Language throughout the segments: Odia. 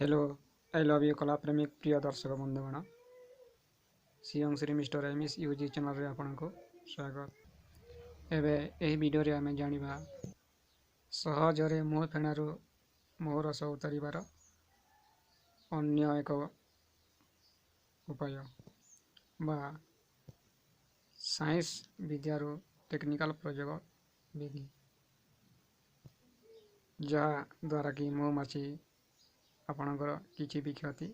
ହ୍ୟାଲୋ, I love you କଳାପ୍ରେମୀ ପ୍ରିୟ ଦର୍ଶକ ବନ୍ଧୁଗଣ, ସିଅଂ ଶ୍ରୀ ମିଷ୍ଟର ଏମ୍ ଏସ୍ ୟୁଜି ଚ୍ୟାନେଲରେ ଆପଣଙ୍କୁ ସ୍ୱାଗତ। ଏବେ ଏହି ଭିଡ଼ିଓରେ ଆମେ ଜାଣିବା ସହଜରେ ମହୁ ଫେଣାରୁ ମହୁରସ ଉତାରିବାର ଅନ୍ୟ ଏକ ଉପାୟ ବା ସାଇନ୍ସ ବିଦ୍ୟାରୁ ଟେକ୍ନିକାଲ ପ୍ରୟୋଗ ବିଧି, ଯାହାଦ୍ୱାରା କି ମହୁମାଛି ଆପଣଙ୍କର କିଛି ବି କ୍ଷତି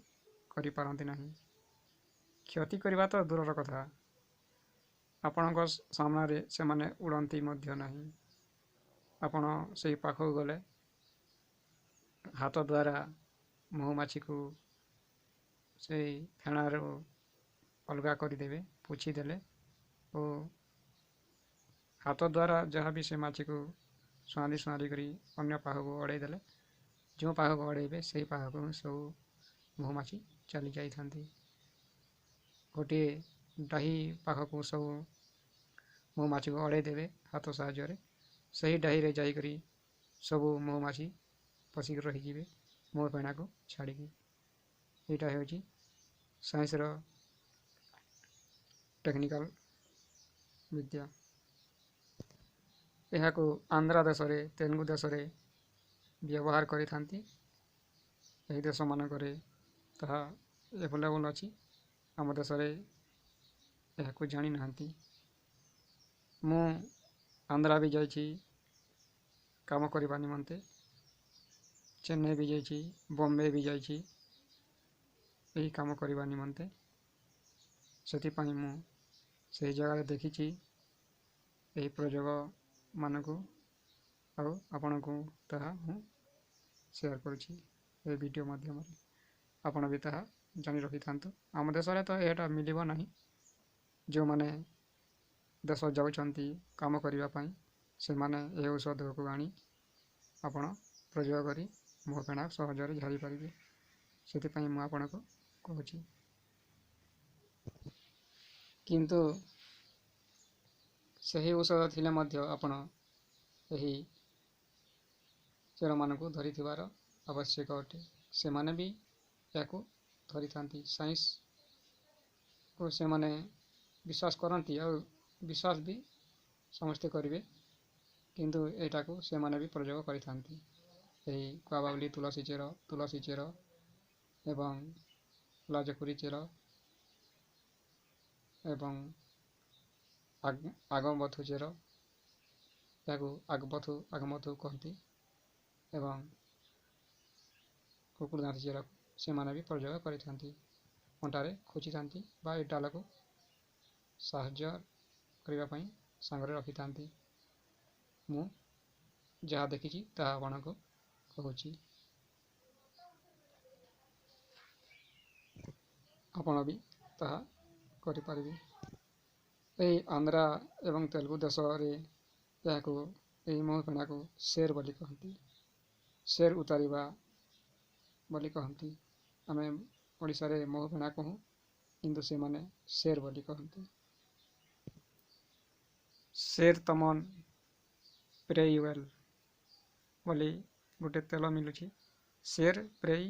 କରିପାରନ୍ତି ନାହିଁ। କ୍ଷତି କରିବା ତ ଦୂରର କଥା, ଆପଣଙ୍କ ସାମ୍ନାରେ ସେମାନେ ଉଡ଼ନ୍ତି ମଧ୍ୟ ନାହିଁ। ଆପଣ ସେଇ ପାଖକୁ ଗଲେ ହାତ ଦ୍ୱାରା ମହୁମାଛିକୁ ସେଇ ଫେଣାରୁ ଅଲଗା କରିଦେବେ, ପୋଛିଦେଲେ ଓ ହାତ ଦ୍ୱାରା ଯାହା ବି ସେ ମାଛିକୁ ସୁଆଁରି ସୁଆଁରି କରି ଅନ୍ୟ ପାଖକୁ ଅଡ଼େଇ ଦେଲେ, ଯେଉଁ ପାଖକୁ ଅଡ଼େଇବେ ସେଇ ପାଖକୁ ସବୁ ମହୁମାଛି ଚାଲି ଯାଇଥାନ୍ତି। ଗୋଟିଏ ଡାହି ପାଖକୁ ସବୁ ମହୁମାଛିକୁ ଅଡ଼େଇ ଦେବେ ହାତ ସାହାଯ୍ୟରେ, ସେହି ଡାହିରେ ଯାଇକରି ସବୁ ମହୁମାଛି ପଶିକି ରହିଯିବେ ମହୁ ଫେଣାକୁ ଛାଡ଼ିକି। ଏଇଟା ହେଉଛି ସାଇନ୍ସର ଟେକ୍ନିକାଲ ବିଦ୍ୟା। ଏହାକୁ ଆନ୍ଧ୍ର ଦେଶରେ, ତେଲୁଗୁ ଦେଶରେ ବ୍ୟବହାର କରିଥାନ୍ତି। ଏହି ଦେଶମାନଙ୍କରେ ତାହା ଏଭେଲେବଲ୍ ଅଛି, ଆମ ଦେଶରେ ଏହାକୁ ଜାଣିନାହାନ୍ତି। ମୁଁ ଆନ୍ଧ୍ରା ବି ଯାଇଛି କାମ କରିବା ନିମନ୍ତେ, ଚେନ୍ନାଇ ବି ଯାଇଛି, ବମ୍ବେ ବି ଯାଇଛି ଏହି କାମ କରିବା ନିମନ୍ତେ। ସେଥିପାଇଁ ମୁଁ ସେହି ଜାଗାରେ ଦେଖିଛି ଏହି ପ୍ରୟୋଗମାନଙ୍କୁ, ଆଉ ଆପଣଙ୍କୁ ତାହା ମୁଁ ସେୟାର କରୁଛି ଏ ଭିଡ଼ିଓ ମାଧ୍ୟମରେ। ଆପଣ ବି ତାହା ଜାଣି ରଖିଥାନ୍ତୁ। ଆମ ଦେଶରେ ତ ଏଇଟା ମିଳିବ ନାହିଁ। ଯେଉଁମାନେ ଦେଶ ଯାଉଛନ୍ତି କାମ କରିବା ପାଇଁ, ସେମାନେ ଏହି ଔଷଧକୁ ଆଣି ଆପଣ ପ୍ରୟୋଗ କରି ମହୁ ଫେଣା ସହଜରେ ଝାଡ଼ି ପାରିବେ। ସେଥିପାଇଁ ମୁଁ ଆପଣଙ୍କୁ କହୁଛି। କିନ୍ତୁ ସେହି ଔଷଧ ଥିଲେ ମଧ୍ୟ ଆପଣ ଏହି ଚୋରମାନଙ୍କୁ ଧରିଥିବାର ଆବଶ୍ୟକ ଅଟେ। ସେମାନେ ବି ଏହାକୁ ଧରିଥାନ୍ତି। ସାଇନ୍ସକୁ ସେମାନେ ବିଶ୍ୱାସ କରନ୍ତି ଆଉ ବିଶ୍ୱାସ ବି ସମସ୍ତେ କରିବେ, କିନ୍ତୁ ଏଇଟାକୁ ସେମାନେ ବି ପ୍ରୟୋଗ କରିଥାନ୍ତି। ଏହି କୁଆବାଉଲି ତୁଳସୀ ଚେର, ତୁଳସୀ ଚେର ଏବଂ ଲାଜକୁରି ଚେର ଏବଂ ଆଗମଥୁ ଚେର, ଏହାକୁ ଆଗମଥୁ ଆଗମଥୁ କହନ୍ତି, ଏବଂ କୁକୁରଦାଁତି ଚେରକୁ ସେମାନେ ବି ପ୍ରୟୋଗ କରିଥାନ୍ତି। ଅଣ୍ଟାରେ ଖୋଚିଥାନ୍ତି ବା ଏ ଡାଲକୁ ସାହାଯ୍ୟ କରିବା ପାଇଁ ସାଙ୍ଗରେ ରଖିଥାନ୍ତି। ମୁଁ ଯାହା ଦେଖିଛି ତାହା ଆପଣଙ୍କୁ କହୁଛି, ଆପଣ ବି ତାହା କରିପାରିବେ। ଏହି ଆନ୍ଧ୍ରା ଏବଂ ତେଲୁଗୁ ଦେଶରେ ଏହାକୁ, ଏହି ମହୁ ଫେଣାକୁ ସେର୍ ବୋଲି କହନ୍ତି, ସେର୍ ଉତାରିବା ବୋଲି କହନ୍ତି। ଆମେ ଓଡ଼ିଶାରେ ମହୁ ଫେଣା କହୁ, କିନ୍ତୁ ସେମାନେ ସେର୍ ବୋଲି କହନ୍ତି। ସେର୍ ତମନ ପ୍ରେଇୱେଲ୍ ବୋଲି ଗୋଟେ ତେଲ ମିଳୁଛି, ସେର୍ ପ୍ରେଇ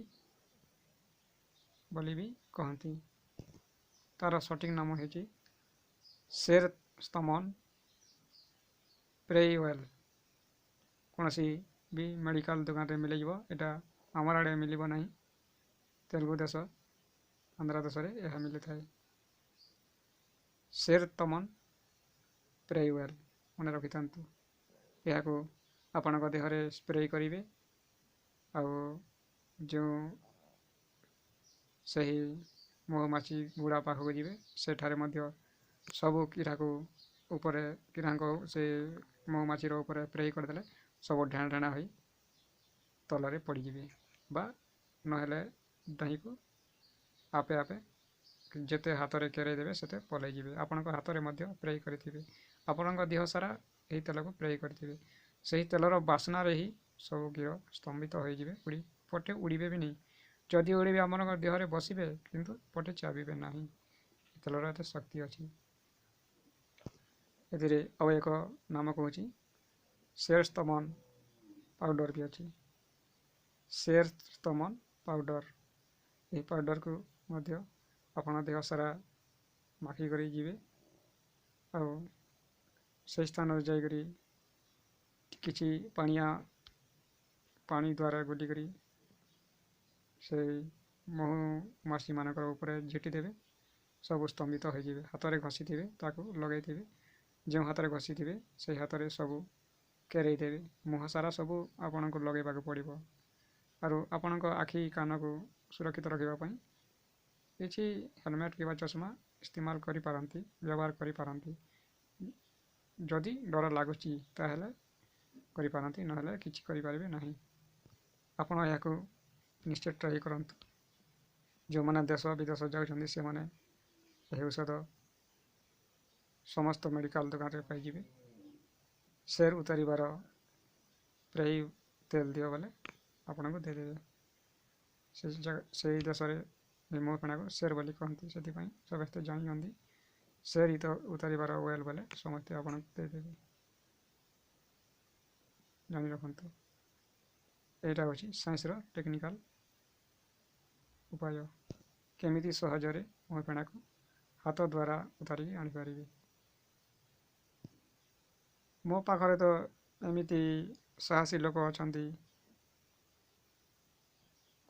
ବୋଲି ବି କହନ୍ତି। ତାର ସଠିକ୍ ନାମ ହେଉଛି ସେର୍ ସ୍ତମନ ପ୍ରେଇୱେଲ୍। କୌଣସି ବି ମେଡ଼ିକାଲ ଦୋକାନରେ ମିଳିଯିବ। ଏଇଟା ଆମର ଆଡ଼େ ମିଳିବ ନାହିଁ, ତେଲୁଗୁ ଦେଶ ଆନ୍ଧ୍ର ଦେଶରେ ଏହା ମିଳିଥାଏ। ସେର୍ ତମନ ପ୍ରେଇୱେଲ୍ ମନେ ରଖିଥାନ୍ତୁ। ଏହାକୁ ଆପଣଙ୍କ ଦେହରେ ସ୍ପ୍ରେ କରିବେ ଆଉ ଯେଉଁ ସେହି ମହୁମାଛି ଗୁଡ଼ା ପାଖକୁ ଯିବେ, ସେଠାରେ ମଧ୍ୟ ସବୁ କୀଡ଼ାକୁ ଉପରେ, କୀଡ଼ାଙ୍କ ସେ ମହୁମାଛିର ଉପରେ ସ୍ପ୍ରେ କରିଦେଲେ ସବୁ ଢେଣା ଢେଣା ହୋଇ ତଳରେ ପଡ଼ିଯିବେ, ବା ନହେଲେ ଦହିକୁ ଆପେ ଆପେ ଯେତେ ହାତରେ କେରେଇ ଦେବେ ସେତେ ପଲେଇ ଯିବେ। ଆପଣଙ୍କ ହାତରେ ମଧ୍ୟ ସ୍ପ୍ରେ କରିଥିବେ, ଆପଣଙ୍କ ଦେହ ସାରା ଏହି ତେଲକୁ ସ୍ପ୍ରେ କରିଥିବେ। ସେହି ତେଲର ବାସ୍ନାରେ ହିଁ ସବୁ ଗିର ସ୍ତମ୍ଭିତ ହୋଇଯିବେ, ଉଡ଼ି ପଟେ ଉଡ଼ିବେ ବି ନାହିଁ। ଯଦି ଉଡ଼ିବେ ଆପଣଙ୍କ ଦେହରେ ବସିବେ, କିନ୍ତୁ ପଟେ ଚାବିବେ ନାହିଁ। ତେଲର ଏତେ ଶକ୍ତି ଅଛି। ଏଥିରେ ଆଉ ଏକ ନାମ କହୁଛି, ସେର୍ ସ୍ତମନ ପାଉଡ଼ର ବି ଅଛି, ସେର୍ ସ୍ତମନ ପାଉଡ଼ର। ଏହି ପାଉଡ଼ରକୁ ମଧ୍ୟ ଆପଣ ଦେହ ସାରା ମାଖିକରି ଯିବେ ଆଉ ସେଇ ସ୍ଥାନରେ ଯାଇକରି କିଛି ପାଣିଆ ପାଣି ଦ୍ୱାରା ଗୁଲିକରି ସେଇ ମହୁମାଛିମାନଙ୍କର ଉପରେ ଝିଟି ଦେବେ, ସବୁ ସ୍ତମ୍ଭିତ ହୋଇଯିବେ। ହାତରେ ଘଷିଥିବେ, ତାକୁ ଲଗାଇଥିବେ, ଯେଉଁ ହାତରେ ଘଷିଥିବେ ସେଇ ହାତରେ ସବୁ କେରେଇ ଦେବେ। ମୁହଁ ସାରା ସବୁ ଆପଣଙ୍କୁ ଲଗାଇବାକୁ ପଡ଼ିବ। ଆରୁ ଆପଣଙ୍କ ଆଖି କାନକୁ ସୁରକ୍ଷିତ ରଖିବା ପାଇଁ କିଛି ହେଲମେଟ୍ କିମ୍ବା ଚଷମା ଇସ୍ତେମାଲ କରିପାରନ୍ତି, ବ୍ୟବହାର କରିପାରନ୍ତି। ଯଦି ଡର ଲାଗୁଛି ତାହେଲେ କରିପାରନ୍ତି, ନହେଲେ କିଛି କରିପାରିବେ ନାହିଁ। ଆପଣ ଏହାକୁ ନିଶ୍ଚୟ ଟ୍ରାଏ କରନ୍ତୁ। ଯେଉଁମାନେ ଦେଶ ବିଦେଶ ଯାଉଛନ୍ତି ସେମାନେ ଏହି ଔଷଧ ସମସ୍ତ ମେଡ଼ିକାଲ ଦୋକାନରେ ପାଇଯିବେ। ସେର୍ ଉତାରିବାର ପ୍ରେଇ ତେଲ ଦିଅ ବୋଲେ ଆପଣଙ୍କୁ ଦେଇଦେବେ। ସେଇ ଦେଶରେ ମହୁଫେଣାକୁ ସେର୍ ବୋଲି କହନ୍ତି, ସେଥିପାଇଁ ସମସ୍ତେ ଜାଣିଛନ୍ତି। ସେର୍ ଉତାରିବାର ଅଏଲ୍ ବୋଲେ ସମସ୍ତେ ଆପଣଙ୍କୁ ଦେଇଦେବେ। ଜାଣି ରଖନ୍ତୁ, ଏଇଟା ହେଉଛି ସାଇନ୍ସର ଟେକ୍ନିକାଲ ଉପାୟ, କେମିତି ସହଜରେ ମହୁଫେଣାକୁ ହାତ ଦ୍ୱାରା ଉତାରିକି ଆଣିପାରିବେ। ମୋ ପାଖରେ ତ ଏମିତି ସାହସୀ ଲୋକ ଅଛନ୍ତି,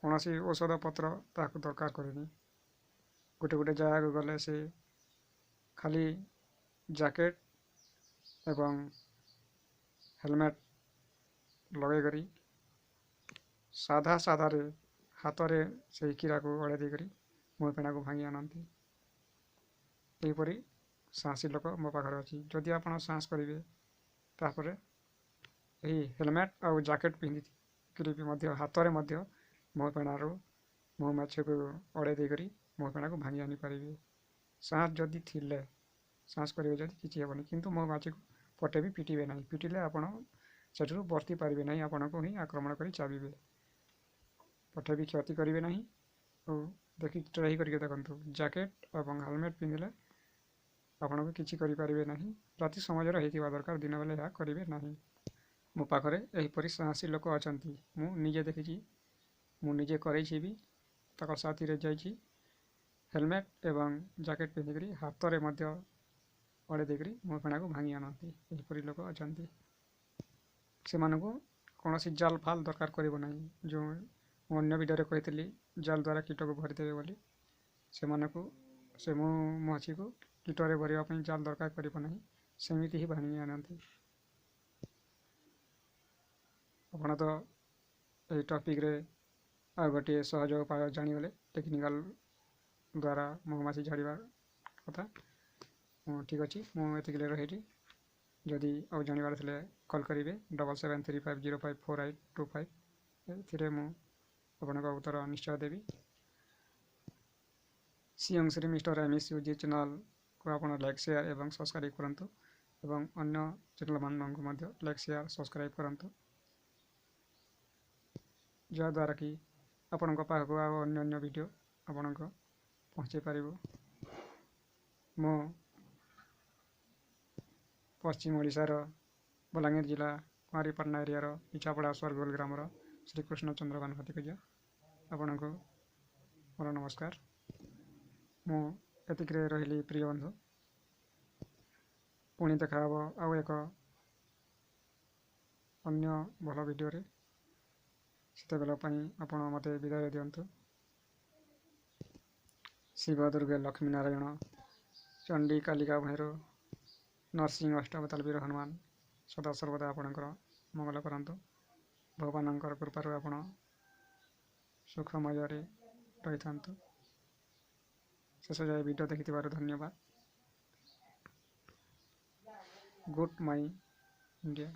କୌଣସି ଔଷଧପତ୍ର ତାହାକୁ ଦରକାର କରେନି। ଗୋଟେ ଗୋଟେ ଜାଗାକୁ ଗଲେ ସେ ଖାଲି ଜ୍ୟାକେଟ୍ ଏବଂ ହେଲମେଟ୍ ଲଗାଇକରି ସାଧା ସାଧାରେ ହାତରେ ସେଇ କୀରାକୁ ଅଡ଼େଇ ଦେଇକରି ମହୁଫେଣାକୁ ଭାଙ୍ଗି ଆଣନ୍ତି। ଏହିପରି ସାହସୀ ଲୋକ ମୋ ପାଖରେ ଅଛି। ଯଦି ଆପଣ ସାହସ କରିବେ ତାପରେ ଏହି ହେଲମେଟ୍ ଆଉ ଜ୍ୟାକେଟ୍ ପିନ୍ଧିକରି ବି ମଧ୍ୟ ହାତରେ ମଧ୍ୟ ମହୁଫେଣାରୁ ମହୁମାଛିକୁ ଅଡ଼େଇ ଦେଇକରି ମହୁଫେଣାକୁ ଭାଙ୍ଗି ଆଣିପାରିବେ। ସାହସ ଯଦି ଥିଲେ, ସାହସ କରିବେ ଯଦି କିଛି ହେବନି, କିନ୍ତୁ ମହୁମାଛିକୁ ପଟେ ବି ପିଟିବେ ନାହିଁ। ପିଟିଲେ ଆପଣ ସେଠାରୁ ବର୍ତ୍ତି ପାରିବେ ନାହିଁ, ଆପଣଙ୍କୁ ହିଁ ଆକ୍ରମଣ କରି ଚାବିବେ। ପଠେ ବି କ୍ଷତି କରିବେ ନାହିଁ। ଆଉ ଦେଖି ଟ୍ରାଇ କରିକି ଦେଖନ୍ତୁ, ଜ୍ୟାକେଟ୍ ଏବଂ ହେଲମେଟ୍ ପିନ୍ଧିଲେ ଆପଣଙ୍କୁ କିଛି କରିପାରିବେ ନାହିଁ। ରାତି ସମାଜର ହେଇଥିବା ଦରକାର, ଦିନବେଳେ ଏହା କରିବେ ନାହିଁ। ମୋ ପାଖରେ ଏହିପରି ସାହସୀ ଲୋକ ଅଛନ୍ତି, ମୁଁ ନିଜେ ଦେଖିଛି, ମୁଁ ନିଜେ କରେଇଛି ବି, ତାଙ୍କ ସାଥିରେ ଯାଇଛି। ହେଲମେଟ୍ ଏବଂ ଜ୍ୟାକେଟ୍ ପିନ୍ଧିକରି ହାତରେ ମଧ୍ୟ ଅଡ଼େଇ ଦେଇକରି ମହୁଫେଣାକୁ ଭାଙ୍ଗି ଆଣନ୍ତି। ଏହିପରି ଲୋକ ଅଛନ୍ତି। ସେମାନଙ୍କୁ କୌଣସି ଜାଲ ଫାଲ ଦରକାର କରିବ ନାହିଁ। ଯେଉଁ ମୁଁ ଅନ୍ୟ ଭିଡ଼ିଓରେ କହିଥିଲି ଜାଲ ଦ୍ୱାରା କୀଟକୁ ଭରିଦେବେ ବୋଲି, ସେମାନଙ୍କୁ ସେ ମହୁମାଛିକୁ କୀଟରେ ଭରିବା ପାଇଁ ଜାଲ ଦରକାର କରିବ ନାହିଁ, ସେମିତି ହିଁ ଭାଙ୍ଗି ଆଣନ୍ତି। ଆପଣ ତ ଏହି ଟପିକ୍ରେ ଆଉ ଗୋଟିଏ ସହଜ ଉପାୟ ଜାଣିଗଲେ, ଟେକ୍ନିକାଲ ଦ୍ୱାରା ମହୁମାଛି ଝାଡ଼ିବା କଥା। ମୁଁ ଠିକ୍ ଅଛି, ମୁଁ ଏତିକିରେ ରହିଲି। ଯଦି ଆଉ ଜାଣିବାର ଥିଲେ କଲ୍ କରିବେ 7735054825। ଏଥିରେ ମୁଁ ଆପଣଙ୍କ ଉତ୍ତର ନିଶ୍ଚୟ ଦେବି। ସିଏମ୍ ଶ୍ରୀ ମିଷ୍ଟର MSUG ଚ୍ୟାନେଲ୍କୁ ଆପଣ ଲାଇକ୍, ସେୟାର ଏବଂ ସବସ୍କ୍ରାଇବ୍ କରନ୍ତୁ ଏବଂ ଅନ୍ୟ ଚ୍ୟାନେଲ୍ମାନଙ୍କୁ ମଧ୍ୟ ଲାଇକ୍, ସେୟାର, ସବସ୍କ୍ରାଇବ୍ କରନ୍ତୁ, ଯାହାଦ୍ୱାରା କି ଆପଣଙ୍କ ପାଖକୁ ଆଉ ଅନ୍ୟ ଅନ୍ୟ ଭିଡ଼ିଓ ଆପଣଙ୍କ ପହଞ୍ଚାଇ ପାରିବ। ମୁଁ ପଶ୍ଚିମ ଓଡ଼ିଶାର ବଲାଙ୍ଗୀର ଜିଲ୍ଲା କୁଆଁରୀପାଟଣା ଏରିଆର ଇଛାପଡ଼ା ସ୍ୱର୍ଗୋଲ ଗ୍ରାମର ଶ୍ରୀକୃଷ୍ଣ ଚନ୍ଦ୍ରଭାନୁ ହାତୀକଜା। ଆପଣଙ୍କୁ ମୋର ନମସ୍କାର। ମୁଁ ଏତିକିରେ ରହିଲି ପ୍ରିୟ ବନ୍ଧୁ। ପୁଣି ଦେଖାହେବ ଆଉ ଏକ ଅନ୍ୟ ଭଲ ଭିଡ଼ିଓରେ। ସେତେବେଳ ପାଇଁ ଆପଣ ମୋତେ ବିଦାୟ ଦିଅନ୍ତୁ। ଶିବ ଦୁର୍ଗେ ଲକ୍ଷ୍ମୀ ନାରାୟଣ ଚଣ୍ଡୀ କାଳିକା ଭୈରବ ନରସିଂହ ଅଷ୍ଟାବତାର ବୀର ହନୁମାନ ସଦା ସର୍ବଦା ଆପଣଙ୍କର ମଙ୍ଗଳ କରନ୍ତୁ। ଭଗବାନଙ୍କର କୃପାରୁ ଆପଣ ସୁଖମୟରେ ରହିଥାନ୍ତୁ। ଶେଷ ଯାଏ ଭିଡ଼ିଓ ଦେଖିଥିବାରୁ ଧନ୍ୟବାଦ। Good my India.